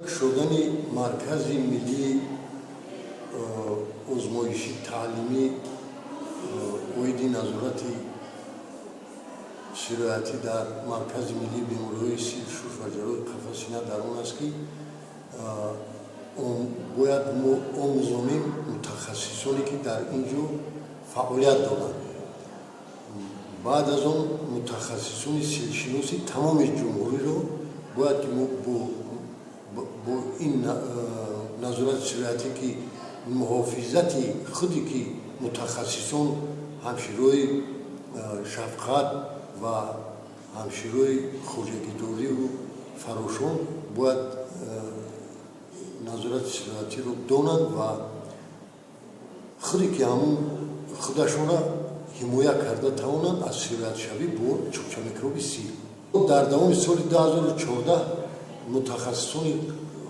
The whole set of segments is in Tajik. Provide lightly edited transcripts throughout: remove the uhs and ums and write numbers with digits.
Шудани Маркази миллии озмоишӣ таълимӣ оиди назорати сироятӣ дар Маркази миллии бемориҳои сил, шуш ва ҷарроҳии қафаси сина дар он аст, ки бояд мо омӯзонем мутахассисоне, ки дар ин ҷо фаъолият доранд. Баъд аз он мутахассисони силшиноси тамоми ҷумҳуриро бояд ки мо бо ин назорати сироятӣ, ки муҳофизати худе ки мутахассисон, ҳамширои шафқат ва ҳамширои хоҷагидориву фарошон бояд назорати сироятиро донанд ва худе ки ҳамун худашонро ҳимоя карда тавонанд аз сироятшавӣ бо чӯбчамикроби сил. Дар давоми соли 2014 мутахассисони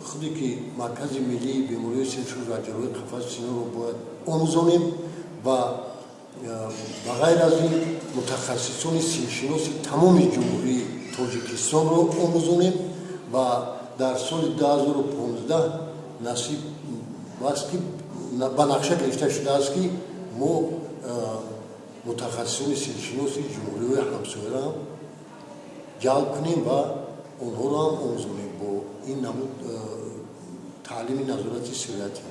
худе ки Маркази миллии бемориҳои сил, шуш ва ҷарроҳии қафаси синаро бояд омӯзонем ва ба ғайр аз ин мутахассисони силшиноси тамоми Ҷумҳурии Тоҷикистонро омӯзонем ва дар соли 2015 насиб аст, ки ба нақша гирифта шудааст, ки мо мутахассисони силшиноси ҷумҳуриҳои ҳамсояро ҳам ҷалб кунем ва онҳоро ҳам омӯзонем бо ин намуд таълими назорати сироятӣ.